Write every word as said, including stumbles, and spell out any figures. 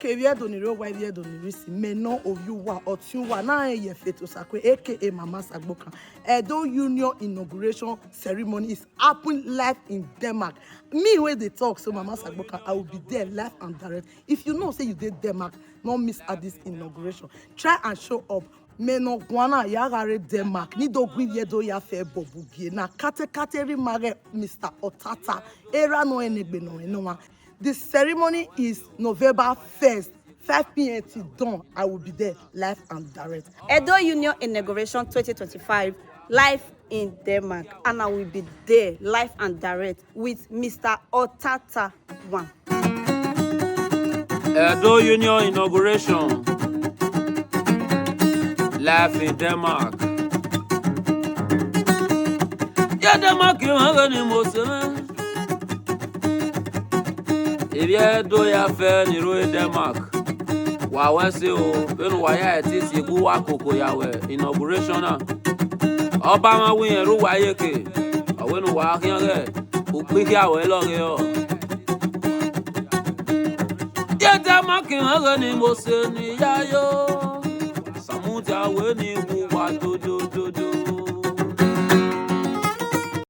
Kevbe Ẹdo ni rre owa, ivbi Ẹdo ni rre isi, mẹ nọ ovbi uwa, ọtiẹn uwa, na rẹn ye Faith Osakwe, A K A Mama Sagbokan. Edo Union inauguration ceremony is happening live in Denmark. Me wey dey talk so, Mama Sagbokan, I will be there live and direct. If you know say you dey Denmark, no miss out this inauguration. Try and show up. Mẹ ne ọ guan na ya gha rre Denmark, ne I do gu ivbi Ẹdo ya fẹ ẹbọ vbe ugie na. Katekate rhie ima ghẹ Mister Otata, erha nọ rẹn ne egbe nọ rẹn nọ mwa. The ceremony is November first, five p.m. till dawn. I will be there live and direct. Edo Union Inauguration twenty twenty-five, live in Denmark, and I will be there live and direct with Mister Otata One. Edo Union inauguration, live in Denmark. Ya Denmark, mwẹ ghe ne I mu ose mwẹ. Ivbi Ẹdo ya fẹ ne I rre Denmark. Wa wẹ ẹse o, vbene uwa ya ẹtin si egbe uwa koko ya wẹ inauguration na. Ọba mwa wẹ irẹn rre uwa iyeke, ọ wẹ ne uwa khian ghẹ ukpihia wẹ lọghe ọ. Ye Denmark, mwẹ ghe ne I mu ose ne I ya yo. Samudia wẹ ne I wu